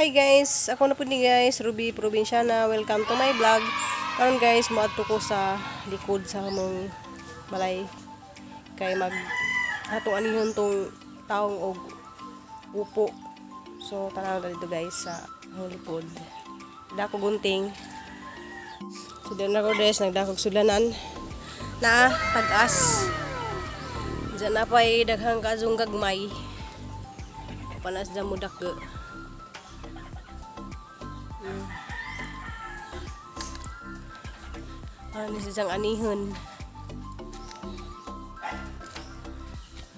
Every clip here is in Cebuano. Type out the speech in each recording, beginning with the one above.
Hi guys, ako na po ni guys, Ruby Provinciana. Welcome to my vlog. Karon guys, moadto ko sa likod sa among balay kay mag atong anihon tong taong og upo. So tanaw na dito guys sa among likod. Dako gunting. So diyan ako guys, nagdakog sulanan na tag-as. Diyan na pa'y daghang kazong gagmay. Panas dyan mo dako. Ano siya siyang anihon.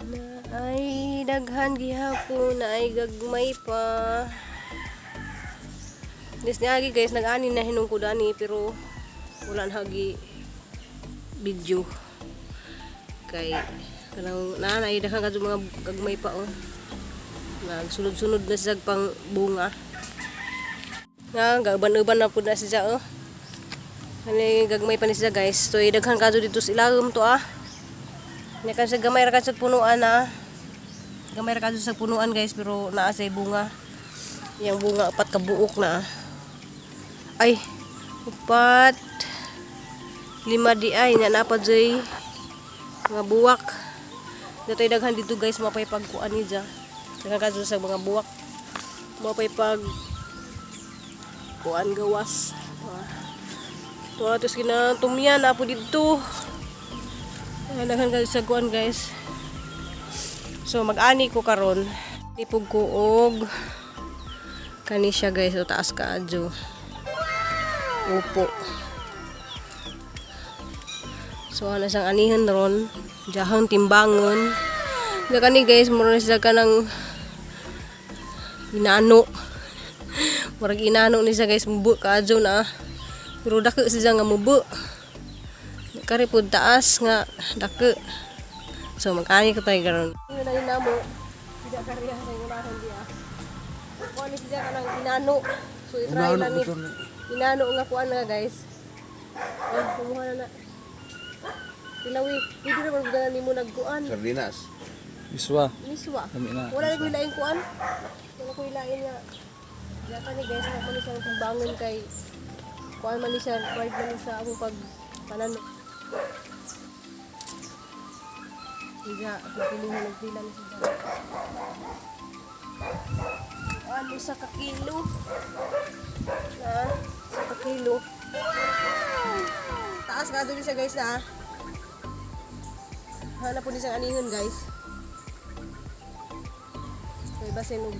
Na ay daghan gihapon na ay gagmay pa. Nis niagi guys, nag-ani na hinungkod ani pero wala na hagi video. Kay kanang naa na ay daghan kadto mga gagmay pa oh. Nagsunod-sunod na siya pang bunga. Nga gaban-uban na pud na siya oh. Ani gagmay pa ni siya guys. So daghan kadto dito sa ilawom to ah. Nya kan sa gamay ra kad sa punuan ah. Gamay ra kadto sa punuan guys pero naa say bunga. Yang bunga upat ka buok na ah. Ay, upat lima di ay nya na pa jay mga buwak. Dito daghan dito guys mapay pagkuan ni dya. Daghan kadto sa mga buwak. Mapay pag kuan gawas. Ah. Tuwa tos ginatumyan na po dito. Ay, daghan guys sa kuan guys. So mag-ani ko karon. Ipog ko og kani siya guys, o taas kaadyo. Upo. So ana siyang anihan ron, jahang timbangon. Ga kani guys, mura na siya kanang inano. Murag inano ni siya guys, mubo kaadyo na. Pero dako siya nga mubo. Kari pud taas nga dako. So mag-ani ko tayo karon. Yun na namo. Tidak karya sa ingunahon diya. Kuan ni siya kanang inano. So i-try Inano na ni. ko to ni. Inano nga kuan na guys. Oh, kumuha na na. Tilawi, pwede naman gana nimo nagkuan. Sardinas. Iswa. Miswa. Lami na. Wala na ko ilaing kuan. Wala ko ilain nga. Diya ka ni guys, ako ni siyang timbangon kay kuan man ni siya, required man ni sa akong pag panano. Iga, ako pilingan nagpila ni siya. Ano sa kakilo? Na, sa kakilo. Taas ka doon siya guys na. Hanap po ni siyang anihon guys. May basin og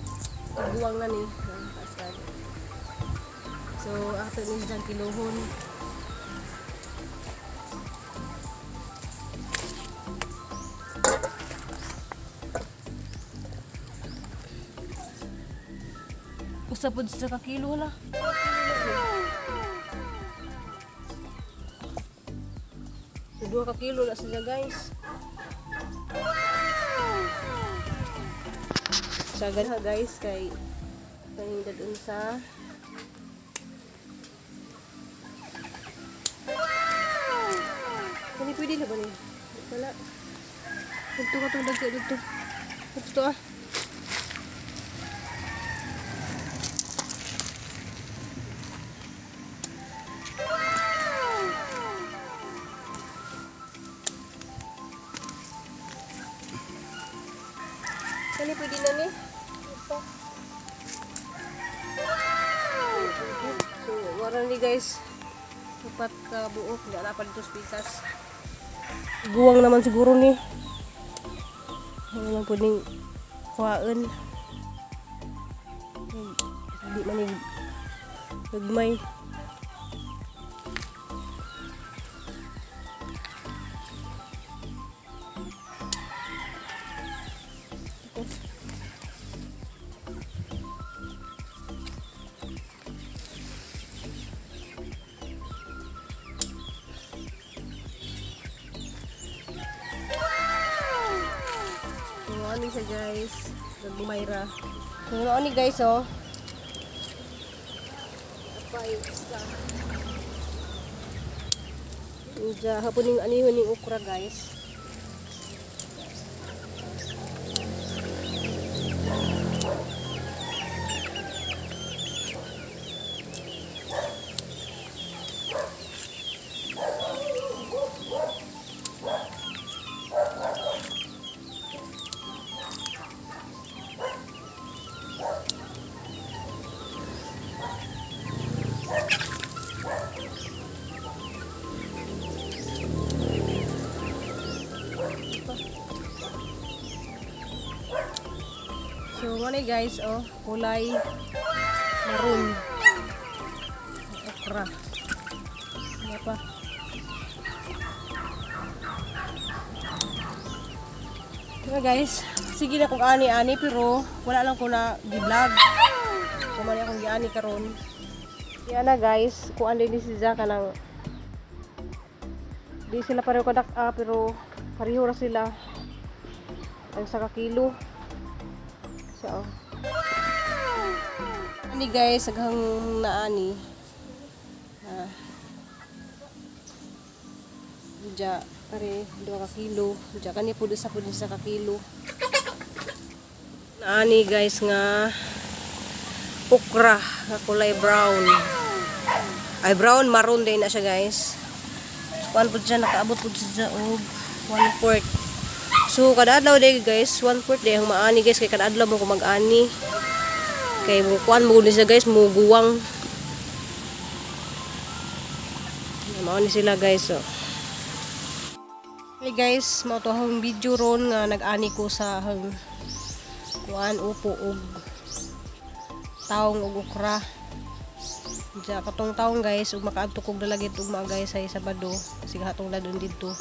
tiguang na ni. Ah, taas ka. So, ato ni siyang kiluhon. Usa pod sa kakilo na. So, 2 ka kilo na sila guys. Sagad ha guys kay kanina dun sa Kani pwede na ba ni? Wala. Dito ka itong dagsa dito. Dito to ah. Kani pwede na ni? Ito. So, wala ni guys. Upat ka buok. Hindi na pa dito sa pitas. Guwang naman siguro ni. Ano lang po ning kuhaan. Hindi man ni gagmay. Ito. So, ano siya guys? Gagmay ra. So, ano ni guys oh. Apay isa. Uja, hapon ning anihon ning okra guys. Pero mo ni, guys, oh, kulay maroon. Okra. Ano pa? Diba, guys, sige na kung ani-ani pero wala lang ko na gi-vlog. So man akong giani karon. Yan na, guys, kuan din ni si Zaka ng di sila pareho kadak ah, pero pareho ra sila. Ang sa ka kilo. So, oh. Ani, guys, aghang naani. Ah. Diya, pare, 2 ka kilo. Diya, kani po sa po sa ka kilo. Naani, guys, nga okra nga kulay brown. Ay, brown, maroon din na siya, guys. So, kuan po siya, nakaabot po siya og 1/4. So, kada adlaw day, guys, 1/4 day ang maani, guys, kay kada adlaw mo ko mag-ani. Kay mo kuan mo ni siya, guys, mo guwang. Mao ni sila, guys, so. Hey guys, mao to akong video ron nga nag-ani ko sa akong kuan, upo og taong og okra. Diya katong taong, guys, ug makaadto kog Dalagit ugma, guys, sa Sabado kasi hatong ladon didto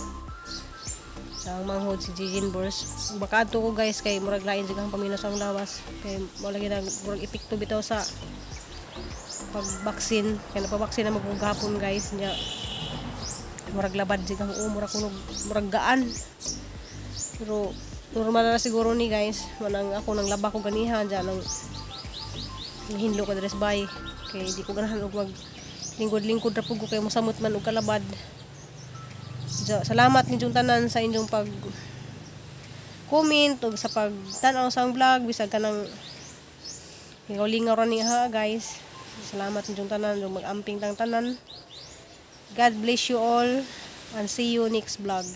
sa ang manghod si Jijin Bors. Ug makaadto ko, guys, kay murag lain jud ang paminaw sa ang lawas kay mo lagi na murag epekto bitaw sa pag-vaccine kay napa-vaccine na magugapon, guys, nya murag labad jud ang murag kunog murag gaan, pero normal na siguro ni, guys. Manang ako nang laba ko ganiha diyan nang nahinlo ko diri sa bay kay di ko ganahan og mag lingkod-lingkod ra pud ko kay mosamot man og kalabad. So, salamat ninyong tanan sa inyong pag comment ug sa pagtan-aw sa akong vlog bisag kanang lingaw-lingaw ra ni ha, guys. Salamat ninyong tanan ug mag-amping tang tanan. God bless you all and see you next vlog.